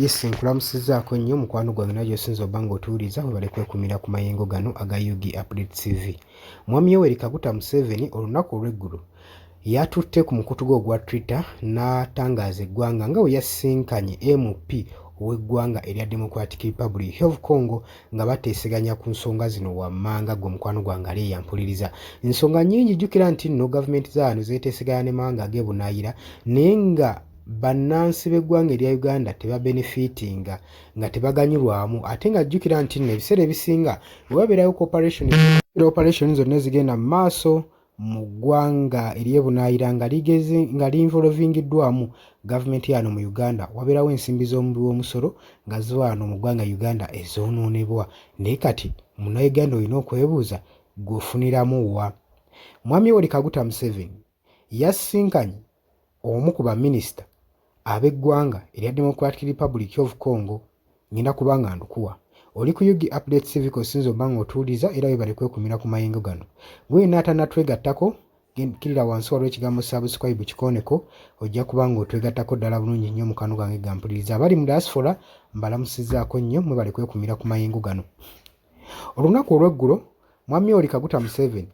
Yes, nkulamusizzaako nnyo mukwano gwange naye gy'osinza obba ng'otuwuliza. Webale kwekumira ku mayengo gano aga UG Update TV. Mwami Yoweri Kaguta Museveni olunaku olw'eggulo yatutte ku mukutu gwe ogwa Twitter n'atangaaza eggwanga nga bwe yasisinkanye MP ow'eggwanga erya Democratic Republic of Congo nga bateeseganya ku nsonga zino wammanga. Ggwe mukwano gwange ali eyampuliriza, ensonga nnyingi. Jjukira nti nno gavumenti za wano zeeteeseganya ne mawanga ag'ebunaayira, naye nga bannansi b'eggwanga erya Uganda tebabenefitinga, nga tebaganyulwamu. Ate nga jjukira nti nno ebiseera ebisinga bwe wabeerayo cooperation, operation zonna ezigenda mu maaso mu ggwanga ery'ebunaayira nga ligezi nga linvolvingiddwamu gavumenti yano mu Uganda, wabeerawo ensimbi z'omuwi w'omusolo nga ziba wano mu ggwanga Uganda ezoonoonebwa. Naye kati munnayuganda olina okwebuuza, ggwe ofuniramu wa? Mwami Yoweri Kaguta Museveni yasisinkanye omu ku baminisita ab'eggwanga erya Democratic Republic of Congo. Ngenda kuba nga ndukuwa. Oli ku UG Update TV osinza obba nga otuwuliza, era webale kwekumira ku mayengo gano. Gwe yenna atannatwegattako, kirira wansi waliwo ekigambo "subscribe", kikooneko, ojja kuba nga otwegattako ddala bulungi nnyo. Mukwano gwange gampuliriza abali mu diaspora, mbalamusizzaako nnyo, mwebale kwekumira ku mayengo gano. Olunaku olw'eggulo Mwami Yoweri Kaguta Museveni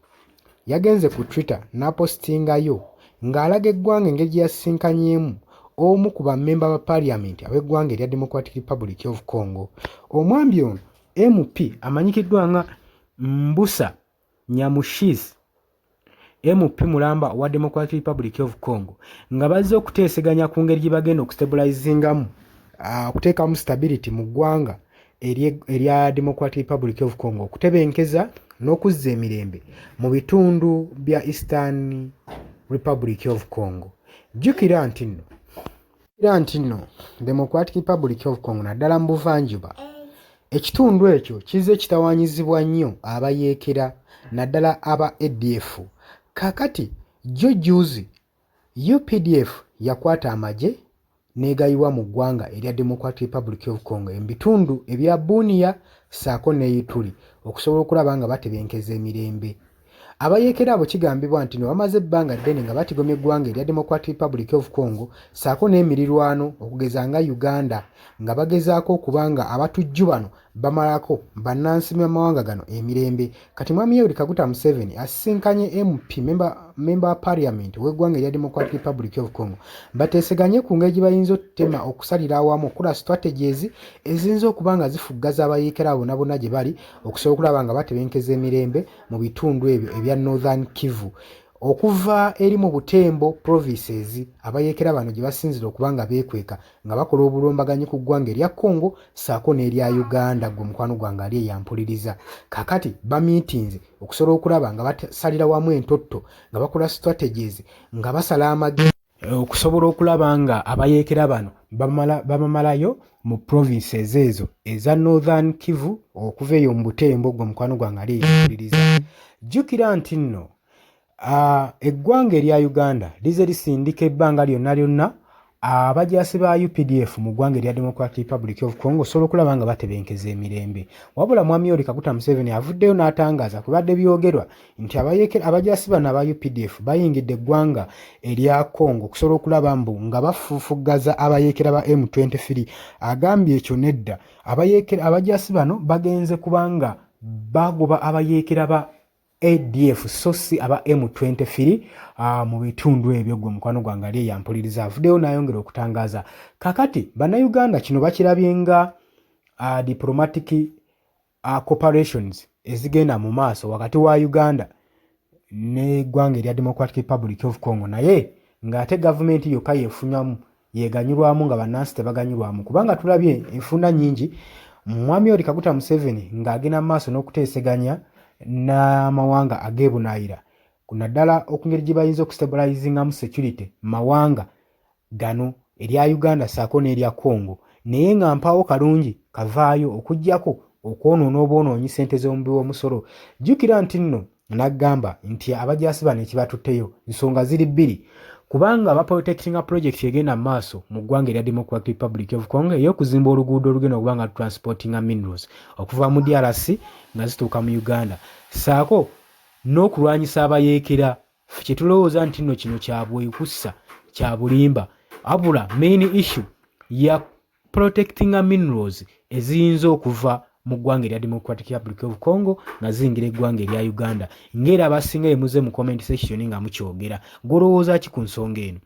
yagenze ku Twitter n'apositingayo ng'alaga eggwanga engeri gye yasisinkanyeemu omu ku bammemba ba Parliament ab'eggwanga erya Democratic Republic of Congo. Omwami ono MP amanyikiddwa nga Mbusa Nyamushis, MP mulamba owa Democratic Republic of Congo, nga bazze okuteeseganya ku ngeri gye bagenda okustabilizingamu, okuteekamu stability mu ggwanga erya Democratic Republic of Congo, okutebenkeza n'okuzza emirembe mu bitundu bya Eastern Republic of Congo. Jjukira nti nno Democratic Republic of Congo, naddala mu buvanjuba, ekitundu ekyo kizze kitawaanyizibwa nnyo abayeekera, naddala aba ADF. Kaakati jjo jjuuzi UPDF yakwata amagye n'egayiwa mu ggwanga erya Democratic Republic of Congo mu bitundu ebya Bunia ssaako ne Ituri okusobola okulaba nga batebenkeza emirembe. Abayeekera abo kigambibwa nti no bamaze ebbanga ddene nga batigomya eggwanga erya Democratic Republic of Congo ssaako n'emirirwano, okugeza nga Uganda, nga bagezaako okuba nga abatujju bano bamalako bannansi b'amawanga gano emirembe. Kati Mwami Yoweri Kaguta Museveni asisinkanye MP, member wa Parliament w'eggwanga erya Democratic Republic of Congo, bateeseganye ku ngeri gye bayinza okutema, okusalira awamu, okukola strategies eziyinza okuba nga zifuggaza abayeekera abo bonna bonna gye bali, okusobola okulaba nga batebenkeza emirembe mu bitundu ebyo ebya Northern Kivu, okuva eri mu Butembo provinces abayeekera bano gye basinzira okuba nga beekweka nga bakola obulumbaganyi ku ggwanga erya Congo ssaako n'erya Uganda. Gwe mukwano gwange ali eyampuliriza, kaakati bamiitinze okusobola okulaba nga basalira wamu entotto, nga bakola strategies, nga basala amagezi okusobola okulaba nga abayeekera bano babamalayo mu provinces ezo eza Northern Kivu, okuva eyo mu Butembo. Gwe mukwano gwange ali eyampuliriza, jjukira nti nno eggwanga erya Uganda lize lisindika ebbanga lyonna lyonna abajaasi ba UPDF mu ggwanga erya Democratic Republic of Congo osobola okulaba nga batebenkeza emirembe. Wabula Mwami Yoweri Kaguta Museveni avuddeyo n'atangaaza kubadde byogerwa nti abajaasi bano aba UPDF bayingidde eggwanga erya Congo okusobola okulaba mbu nga bafuufuggaza abayeekera ba M23. Agambye ekyo nedda, abajaasi bano bagenze kubanga bagoba abayeekera ba ADF so si aba M23 mu bitundu ebyo. Gwe mukwano gwange ali eyampuliriza, avuddeyo n'ayongera okutangaaza. Kakati Bannayuganda kino bakirabye nga diplomatic cooperations ezigenda mu maaso wakati wa Uganda n'eggwanga erya Democratic Republic of Congo, naye ng'ate gavumenti yokka yeefunyamu, yeganyulwamu, nga bannansi tebaganyulwamu, kubanga tulabye enfunda nnyingi Mwami Yoweri Kaguta Museveni ng'agenda mu maaso n'okuteeseganya n'amawanga ag'ebunaayira, naddala okungeri gye bayinza okustabilizingamu security mu mawanga gano erya Uganda ssaako n'erya Congo, naye nga mpaawo kalungi kavaayo okuggyako okwonoona obwonoonyi ssente z'omuwi w'omusolo. Jjukira nti nno n'agamba nti abajaasi bano ekibatutteyo nsonga ziri bbiri, kubanga baprotectinga project egenda mu maaso mu ggwanga erya Democratic Republic of Congo ey'okuzimba oluguudo olugenda okuba nga transportinga minerals okuva mu DRC nga zituuka mu Uganda, ssaako n'okulwanyisa abayeekera. Kye tulowooza nti nno kino kya bwekussa, kya bulimba, wabula main issue ya protectinga minerals eziyinza okuva mu ggwanga erya Democratic Republic of Congo nga ziyingira eggwanga erya Uganda, ng'era abasinga emuze mu comment section nga mukyogera. Gw'olowooza ki ku nsonga eno?